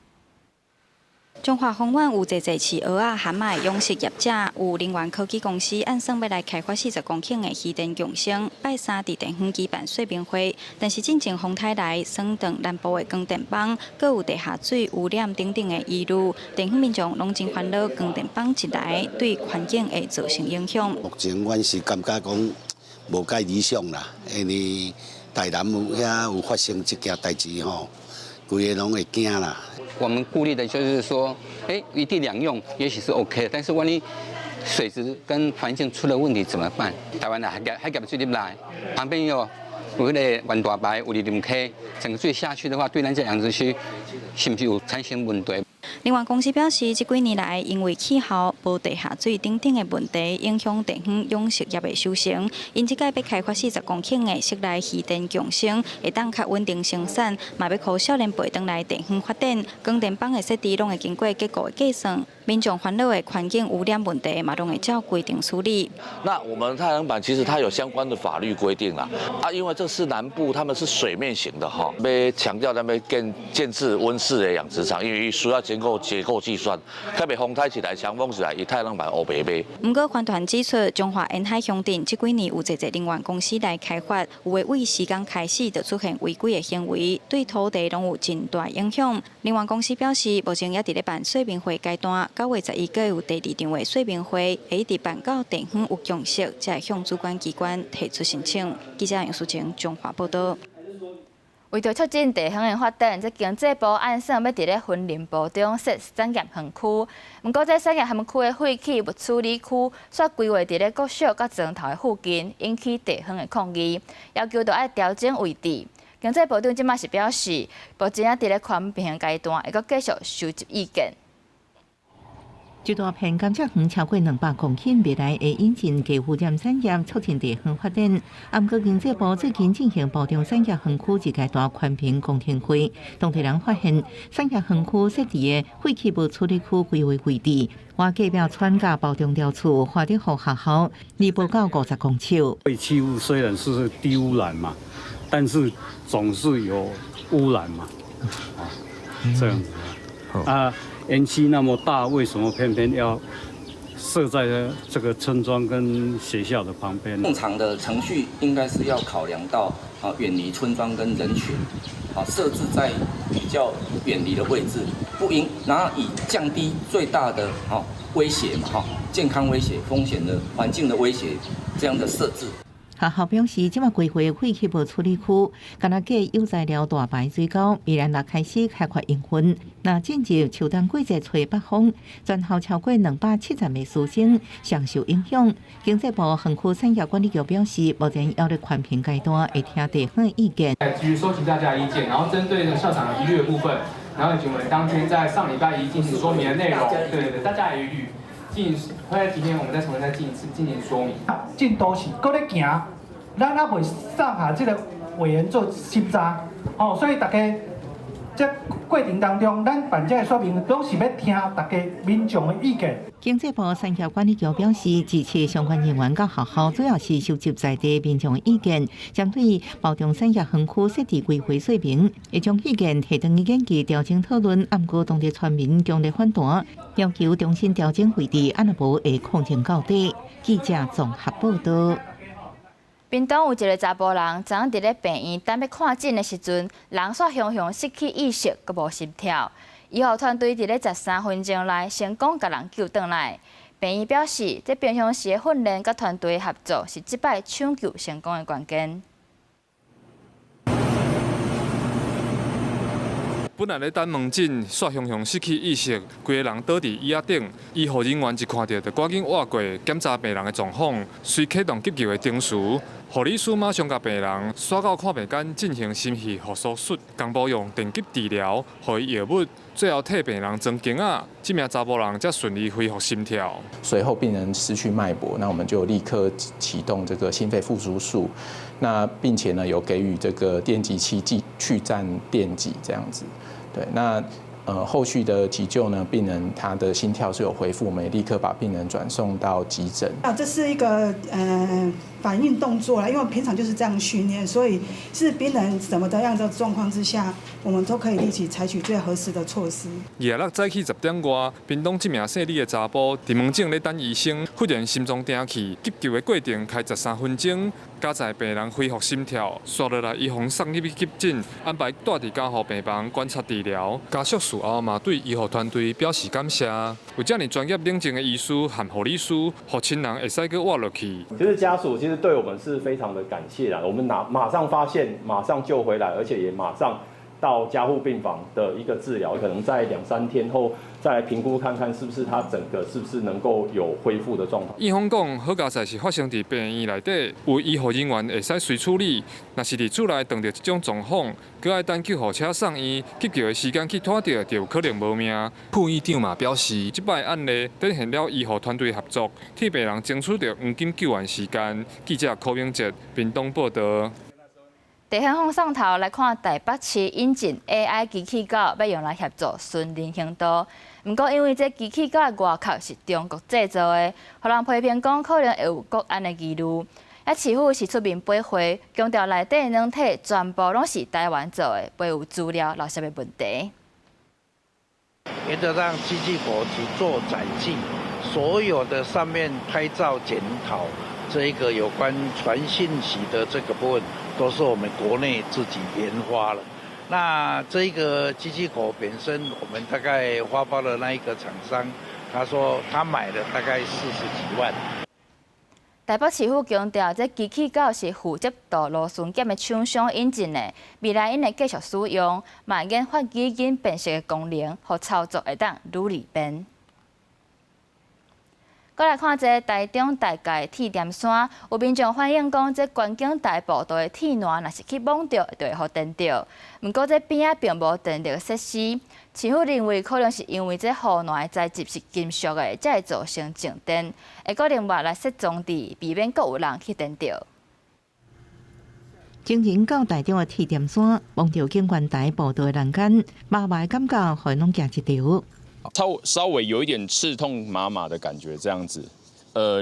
Speaker 24: 彰化豐原有濟濟飼蚵仔、蚶仔的養殖業者，有能源科技公司按算欲來開發40公頃的漁電共生，拜三佇地方舉辦說明會。但是進前風颱來，損斷南部的光電板，閣有地下水污染等等的疑慮，地方民眾攏真煩惱光電板一來對環境會造成影響。
Speaker 25: 目前阮是感覺講無蓋理想啦，因為台南有遐有發生這件代誌吼，規个攏會驚啦。
Speaker 26: 我們顧慮的就是說，欸，一地兩用也許是 OK，但是萬一水質跟環境出了問題怎麼辦？台灣的海峽水入來，旁邊有有彼个萬大排，有佇林溪，整個水下去的話，對咱這養殖區是毋是有產生問題？
Speaker 24: 能源公司表示，這幾年來因為氣候、無地下水等等的問題，影響地方養殖業的收成。𪜶這擺欲開發40公頃的室內漁電共生，會當較穩定生產，嘛欲予少年輩轉來地方發展。光電板的設置攏會經過結構的計算，民眾煩惱的環境污染問題嘛，攏會照規定處理。
Speaker 28: 那我們太陽能板其實它有相關的法律規定啦，啊，因為這是南部，他們是水面型的哈，欲強調咱欲建置溫室的養殖場，因為需要經過結構計算，特別風颱起來、強風起來，伊太陽能板烏白賣。
Speaker 24: 毋過，環團指出，彰化沿海鄉鎮這幾年有濟濟能源公司來開發，有的對施工開始就出現違規的行為，對土地攏有真大影響。能源公司表示，目前猶佇咧辦說明會階段，9月11閣有第二場的說明會，會一直辦到地方有共識，才會向主管機關提出申請。記者楊淑晴彰化報導。
Speaker 1: 為著促進地方的發展，這經濟部按算欲佇咧雲林埔中設產業園區。毋過，這產業園區的廢棄物處理區，煞規劃佇咧國小佮莊頭的附近，引起地方的抗議，要求著愛調整位置。經濟部長這馬是表示，目前猶佇咧環評階段，會閣繼續收集意見。
Speaker 27: 這大片甘蔗園超過200公頃，未來會引進低污染產業，促進地方發展。毋過經濟部最近進行埔中產業園區一階段環評公聽會，當地人發現產業園區設置的廢棄物處理區規劃位置，倚隔壁村佮埔中寮厝華德福學校，離無夠50公尺。
Speaker 29: 廢棄物雖然是低污染嘛，但是總是有污染嘛，啊，這樣子啊。園區那麼大，為什麼偏偏要設在這個村莊跟學校的旁邊？
Speaker 30: 正常的程序應該是要考量到啊，遠離村莊跟人群，啊，設置在比較遠離的位置，不應，然後以降低最大的哈威脅嘛，哈健康威脅、風險的環境的威脅這樣的設置。
Speaker 27: 學校表示，這馬規劃廢棄物處理區，敢若計有材料大排水溝，未來若開始開發營運，若進入秋冬季節吹北風，全校超過270名師生上受影響。經濟部園區產業管理局表示，目前猶佇環評階段，會聽地方意見。
Speaker 31: 繼續收集大家的意見，然後針對校長的疑慮的部分，然後以及我們當天在上禮拜一進行說明的內容，對對對，大家的疑慮。進會在今天，我們再重新再進一次進行說明。
Speaker 5: 進度是閣咧行，咱猶未送下這個委員做審查，哦，所以大家這過程當中，咱辦這个說明，攏是欲聽大家民眾的意見。
Speaker 27: 經濟部產業管理局表示，支持相關人員佮學校，主要是收集在地民眾的意見，針對包中產業園區設置規劃說明，會將意見提轉去研究調整討論。毋過當地村民強烈反彈，要求重新調整位置，按若無會抗爭到底。記者綜合報道。
Speaker 1: 屏東有一个查埔人，昨昏佇咧病院等欲看診的時陣，人煞雄雄失去意識，閣無心跳。醫護團隊佇咧13分鐘內成功共人救轉來。病院表示，這平常時的訓練佮團隊合作是這擺搶救成功的關鍵。
Speaker 6: 本來咧等門診，煞雄雄失去意識，規个人倒佇椅仔頂。醫護人員一看著，就趕緊倚過檢查病人的狀況，隨啟動急救的程序。護理師馬上共病人徙到看病間進行心肺復甦術，同步用電擊治療，予伊藥物，最後替病人裝鏡仔，這名查埔人才順利恢復心跳。
Speaker 7: 隨後病人失去脈搏，那我們就立刻啟動這個心肺復甦術，那並且呢有給予這個電擊器去暫電擊這樣子。對，那後續的急救呢，病人他的心跳是有恢復，我們也立刻把病人轉送到急診。
Speaker 8: 啊，這是一個反應動作啦，因為平常就是這樣訓練，所以是病人怎麼的樣的狀況之下，我們都可以立即採取最合適的措施。
Speaker 6: 26早起10點外，屏東這名姓李的查埔佇門診咧等醫生，忽然心臟停去，急救的過程開13分鐘，加在病人恢復心跳，紲落來伊予送入去急診，安排蹛佇加護病房觀察治療。家屬事後嘛對醫護團隊表示感謝，有遮爾專業冷靜的醫師和護理師，予親人會使閣活落去。
Speaker 9: 其實家屬其實對我們是非常的感謝啦，我們馬上發現，馬上救回來，而且也馬上到加護病房的一個治療，可能在兩三天後再來評估看看是不是他整個是不是能夠有恢復的狀態。
Speaker 6: 院方講，好佳哉是發生佇病院內底，有醫護人員會使隨處理。若是佇厝內碰著這種狀況，閣愛等救護車送院，急救的時間去拖著，就有可能無命。副院長嘛表示，這擺案例展現了醫護團隊合作，替病人爭取著黃金救援時間。記者柯明哲屏東報導。
Speaker 1: 地方放送頭來看，台北市引進 AI 機器狗，欲用來協助巡人行道。毋過，因為這機器狗的外殼是中國製造的，予人批評講可能會有國安的疑慮。啊，市府是出面駁回，強調內底軟體全部攏是台灣做的，袂有資料漏洩的問題。
Speaker 10: 原則上，機器狗只做載具，所有的上面拍照檢討，這一個有關傳訊息的這個部分，都是我們國內自己研發了。那這個機器狗本身，我們大概發包的那一個廠商，他說他買了大概40幾萬。
Speaker 1: 台北市府強調，這機器狗是負責道路巡檢的廠商引進的，未來𪜶會繼續使用，嘛研發語音辨識的功能，予操作會當愈利便。閣來看這个台中大界鐵點山，有民眾反映講，這觀景台步道的鐵欄，若是去摸著，就會予電著。毋過這邊仔並無電力設施，市府認為可能是因為這護欄的材質是金屬的，才會造成靜電。會閣另外來設裝置，避免閣有人去電著。
Speaker 27: 前人到台中的鐵點山，摸著景觀台步道的欄杆，麻麻的感覺，予𪜶攏驚一跳。
Speaker 12: 稍微有一點刺痛麻麻的感覺，這樣子，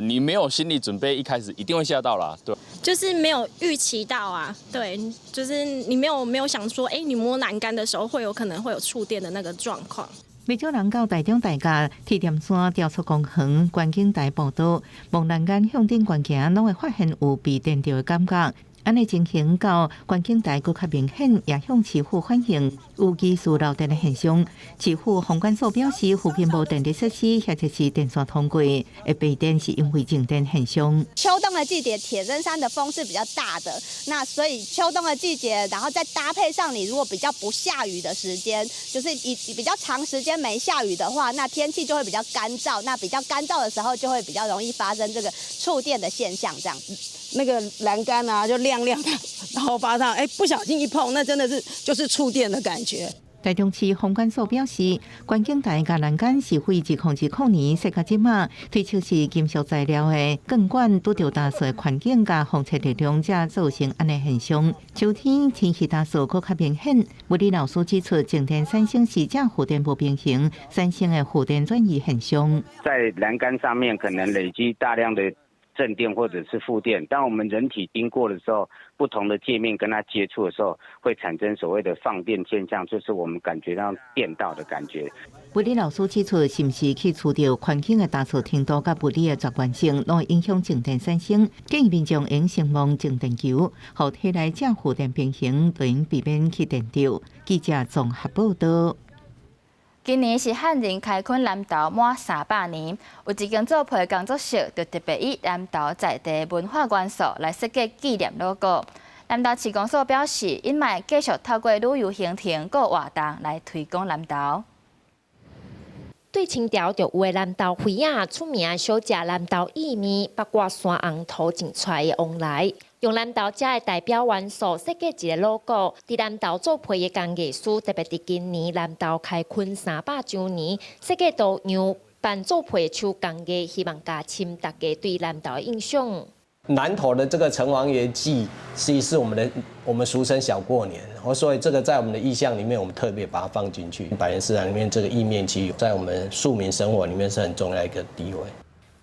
Speaker 12: 你沒有心理準備，一開始一定會嚇到啦，對。
Speaker 13: 就是沒有預期到啊，對，就是你沒有想說，欸，你摸欄杆的時候會有可能會有觸電的那個狀況。
Speaker 27: 不少人到台中大甲鐵點山雕塑公園觀景台步道，摸欄杆向頂懸行，攏會發現有被電著的感覺。按呢情形到觀景台閣較明顯，也向市府反映有疑似漏電的現象。市府房管所表示，附近無電力設施，或者是電線通過，會被電是因為靜電現象。
Speaker 14: 秋冬的季節，鐵針山的風是比較大的，那所以秋冬的季節，然後再搭配上你如果比較不下雨的時間，就是以比較長時間沒下雨的話，那天氣就會比較乾燥，那比較乾燥的時候就會比較容易發生這個觸電的現象，這樣子。
Speaker 15: 那個欄杆啊，就亮亮的，然後發燙，欸，不小心一碰，那真的是就是觸電的感覺。
Speaker 27: 台中市航管所表示，觀景台佮欄杆是對2020年設計這馬，推測是金屬材料的鋼管拄著焦燥環境佮風切力量，才造成按呢現象。秋天天氣焦燥閣較明顯。物理老師指出，靜電產生是這負電無平衡產生的負電轉移現象。
Speaker 3: 在欄杆上面可能累積大量的正電或者是負電，當我們人體經過的時候，不同的界面跟它接觸的時候，會產生所謂的放電現象，就是我們感覺到電到的感覺。
Speaker 27: 物理老師指出，是毋是去除著環境的焦燥程度佮物理的絕緣性，攏會影響靜電產生。建議民眾應先摸靜電球，予體內正負電平衡，就會避免去電著。記者綜合報道。
Speaker 1: 今年是漢人開墾南投滿300年，有一間做皮工作室，就特別以南投在地文化元素來設計紀念 logo。南投市公所表示，𪜶嘛會繼續透過旅遊行程佮活動來推廣南投。
Speaker 4: 對清朝就有的南投花仔出名小食南投意麵，包括山紅土種出來的旺來，用南投遮的代表元素設計一个 logo。佇南投做皮的工藝師，特別佇今年南投開墾300週年，設計圖樣辦做皮的手工藝，希望加深大家對南投的印象。
Speaker 11: 南投的這個城隍爺祭，其實是我們的我們俗稱小過年，所以這個在我們的意象裡面，我們特別把它放進去。百年市場裡面這個意麵，其實在我們庶民生活裡面是很重要一個地位。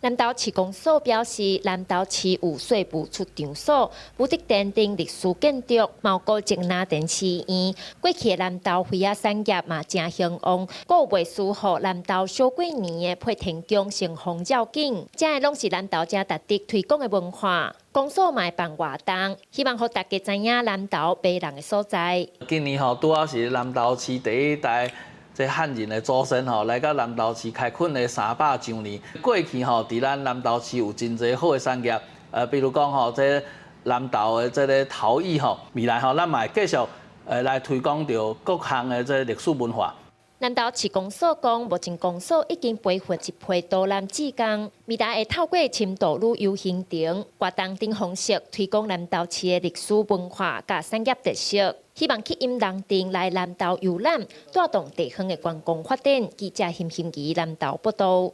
Speaker 4: 南投市公所表示，南投市有稅務出場所、武德殿等歷史建築，嘛有古蹟拿田寺院。過去的南投花仔產業嘛誠興旺，閣有袂輸予南投小過年的配天宮乘風醃景，這個攏是南投誠值得推廣的文化。公所嘛會辦活動，希望予大家知影南投迷人的所在。
Speaker 15: 今年吼拄好是南投市第一代這漢人的祖先吼來到南投市開墾的300週年。過去吼，佇咱南投市有真濟好的產業，比如講吼，這南投的這个陶藝吼，未來吼，咱嘛會繼續來推廣著各項的這歷史文化。
Speaker 4: 南投市公所講，目前公所已經培訓一批導覽志工，未來會透過深度旅遊行程、活動等方式推廣南投市的歷史文化佮產業特色，希望吸引人陣來南投遊覽，帶動地方的觀光發展。記者邢欣怡南投報道。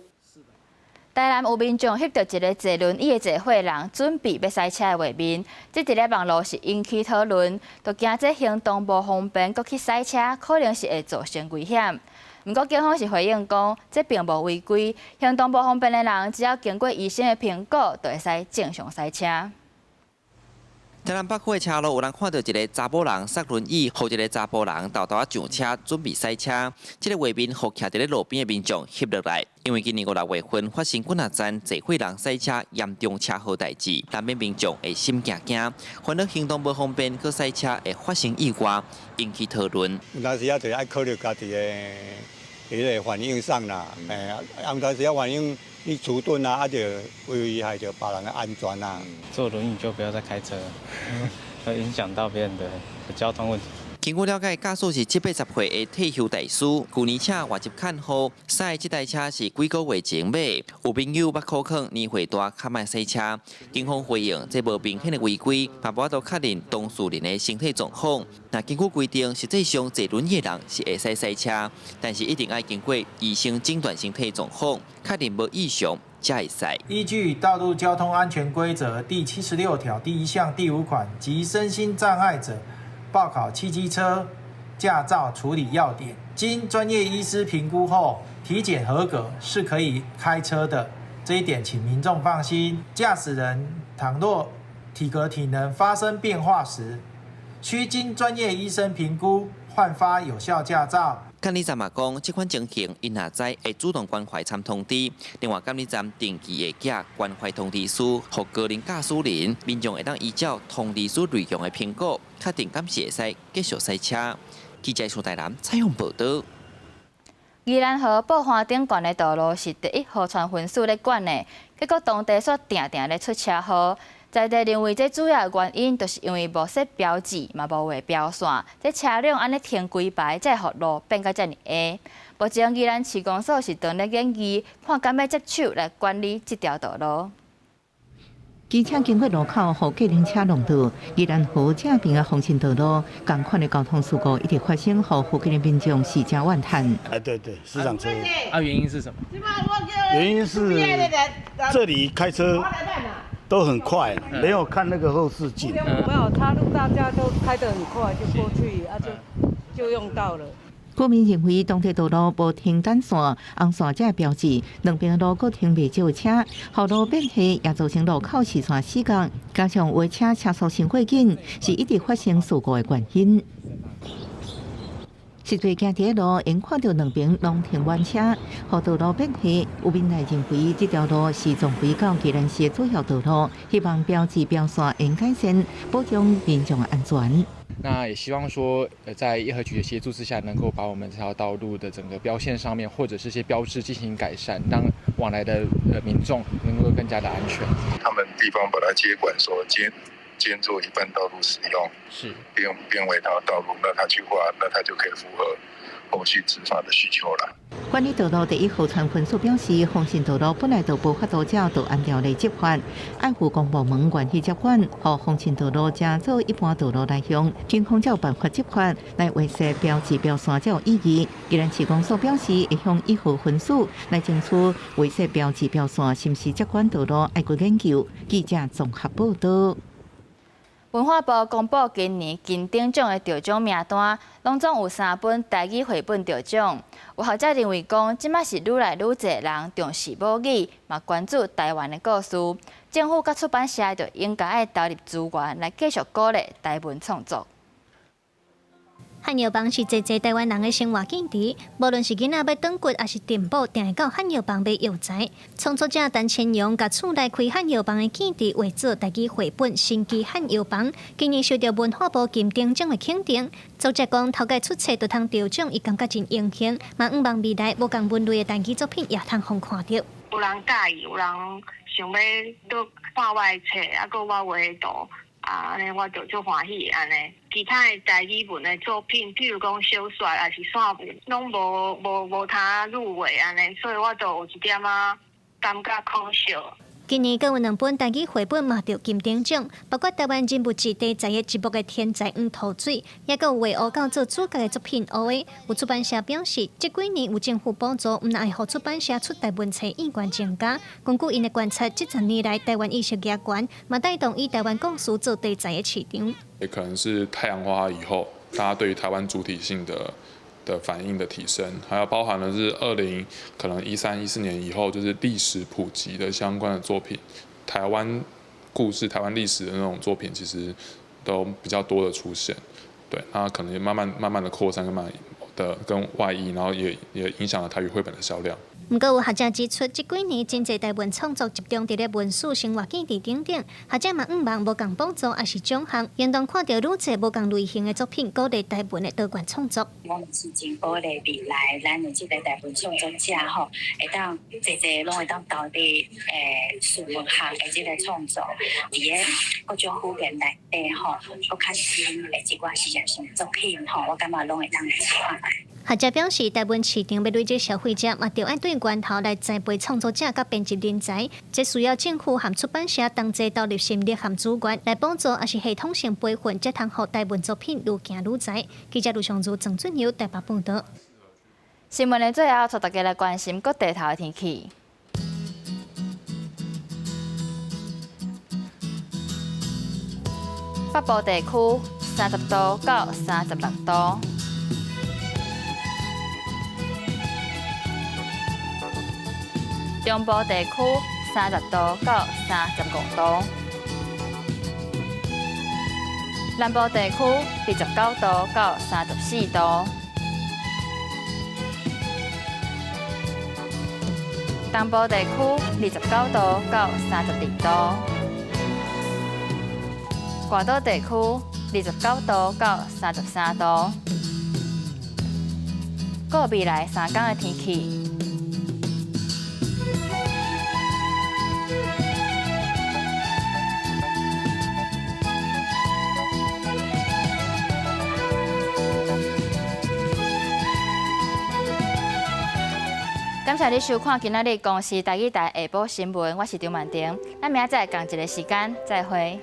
Speaker 1: 台南有民眾翕著一个坐輪椅的坐伙人準備欲駛車的畫面，這佇咧網路是引起討論，就驚這行動無方便，閣去駛車，可能是會造成危險。毋過警方是回應講，這並無違規，行動無方便的人只要經過醫生的評估，就會使正常駛車。
Speaker 16: 台南北區的車路有人看著一个查埔人駛輪椅，予一个查埔人沓沓仔上車準備駛車。這个畫面予徛佇咧路邊的民眾翕落來，因為今年五六月份發生幾若欉坐伙人駛車嚴重車禍代誌，難免民眾會心驚驚，煩惱行動無方便，閣駛車會發生意外，引起討論。
Speaker 17: 有當時仔就愛考慮家己的彼个反應上啦，有當時仔反應你遲鈍啊，就危害著別人的安全啊。
Speaker 18: 坐輪椅就不要再開車，會影響到別人的交通問題。
Speaker 16: 根據了解，駕駛是七八十歲的退休大師，舊年請外籍看護，駛這台車是幾個月前買，有朋友捌考考年歲大，較慢駛車。警方回應，這無明顯的違規，嘛無法度確認當事人的身體狀況。若根據規定，實際上坐輪椅的人是會使駛車，但是一定愛經過醫生診斷身體狀況，確認無異常才會使。
Speaker 19: 依據《道路交通安全規則》第76條第1項第5款及身心障礙者報考汽機車駕照處理要點，經專業醫師評估後，體檢合格是可以開車的。這一點請民眾放心。駕駛人倘若體格體能發生變化時，須經專業醫生評估，換發有效駕照。
Speaker 16: 監理站嘛講，這款情形，𪜶若知會主動關懷參通知。另外，監理站定期會寄關懷通知書，予高齡駕駛人，民眾會當依照通知書內容的評估，確定敢是會使繼續駛車。記者蘇台南採訪報導。
Speaker 1: 宜蘭河寶華頂懸的道路是第一河川分署咧管的，結果當地煞定定咧出車禍。在地認為，這主要原因就是因為無設標誌，嘛無畫標線，這車輛按呢停規排，才會予路變甲遮爾狹。目前宜蘭市公所是當咧研議，看敢欲接手來管理這條道路。
Speaker 27: 機車經過路口，予計程車撞著。宜蘭河這邊的豐盛道路，仝款的交通事故一直發生，予附近的民眾是誠怨嘆。
Speaker 2: 哎，對對，是場車禍。
Speaker 20: 啊，原因是什麼？
Speaker 2: 原因是這裡開車都很快，沒有看那個後視鏡。
Speaker 21: 沒有岔路，大家都開得很快，就過去啊，就用到了。
Speaker 27: 居民認為，當地道路無停等線、紅線這標誌，兩邊路閣停袂少車，予路變黑，也造成路口視線死角，加上有的車車速傷過緊，是一直發生事故的原因。實際行佇路，會看著兩邊攏停滿車，予道路變黑。有民眾認為，這條路是從北到宜蘭市的主要道路，希望標誌標線會改善，保障民眾的安全。
Speaker 31: 那也希望說，在業和局的協助之下，能夠把我們這條道路的整個標線上面，或者是一些標誌進行改善，讓往來的民眾能夠更加的安全。
Speaker 22: 他們地方把它接管，說兼做一般道路使用，是變為它道路，那他去畫，那他就可以符合後續執法的需求了。
Speaker 27: 管理道路第一河川分署表示，豐盛道路本來就無法度照道安條例執法，愛護公部門願意接管，予豐盛道路加做一般道路來用，警方才有辦法執法來維持標誌標線才有意義。宜蘭市公所表示，會向一號分署來爭取維持標誌標線是毋是接管道路，愛閣研究。記者綜合報導。
Speaker 1: 文化部公布今年金鼎獎的得獎名單，攏總有三本台語繪本得獎。有學者認為講，這馬是愈來愈濟人重視母語，嘛關注台灣的故事。政府佮出版社就應該愛投入資源來繼續鼓勵台文創作。
Speaker 23: 漢藥房是濟濟台灣人的生活記憶，無論是囡仔欲轉骨，抑是訂補，定會到漢藥房買藥材。創作者陳千陽共厝內開漢藥房的記憶畫做台語繪本《神奇漢藥房》，今年受到文化部金鼎獎的肯定。作者講，頭屆出冊就通得獎，伊感覺真榮幸，嘛向望未來無仝文類的台語作品也通予看著。
Speaker 24: 有人佮意，有人想欲閣看我的冊，啊，閣我畫的圖。啊，按呢我就足歡喜按呢。其他的台語文的作品，比如講小說抑是散文，攏無通入圍按呢，所以我就有一點仔感覺可惜。
Speaker 23: 今年閣有兩本台語繪本嘛得金鼎獎，包括台灣人物誌題材的《一木的天才黃塗水》，抑閣有畫烏狗做主角的作品《烏的》。有出版社表示，這幾年有政府補助，毋但會予出版社出台文冊意願增加。根據𪜶的觀察，這十年來台灣意識加懸，嘛帶動以台灣故事做題材的市場。
Speaker 25: 也可能是太陽花以後，大家對於台灣主體性的反應的提升，還有包含的是20可能13、14年以後，就是歷史普及的相關的作品，台灣故事、台灣歷史的那種作品，其實都比較多的出現。對，那可能也慢慢慢慢的擴散跟慢的跟外溢，然後也影響了台語繪本的銷量。
Speaker 23: 毋過有學者指出，這幾年真濟台文創作集中佇咧文史、生活記憶等等，學者嘛向望無仝補助抑是獎項，應當看著愈濟無仝類型的作品，鼓勵台文的多元創作。
Speaker 26: 我們是真鼓勵未來咱的這個台文創作者吼，會當濟濟攏會當投入純文學的這個創作，佇咧各種語言內底吼，閣較新的一寡實驗性作品吼，我感覺攏會當試看。
Speaker 23: 學者表示，台灣市場欲累積消費者，嘛著愛對源頭來栽培創作者佮編輯人才，這需要政府和出版社同齊投入心力和資源來幫助，抑是系統性培訓，才通予台文作品愈行愈濟。記者盧尚如、鄭俊友台北報導。
Speaker 1: 新聞的最後，帶大家來關心各地頭的天氣。北部地區30度到36度。中部地區30度到35度，南部地區29度到34度，東部地區29度到32度，外島地區29度到33度。過未來3天的天氣。感感謝你收看今仔日公視台語台下晡新聞，我是張曼婷，咱明仔載仝一个時間再會。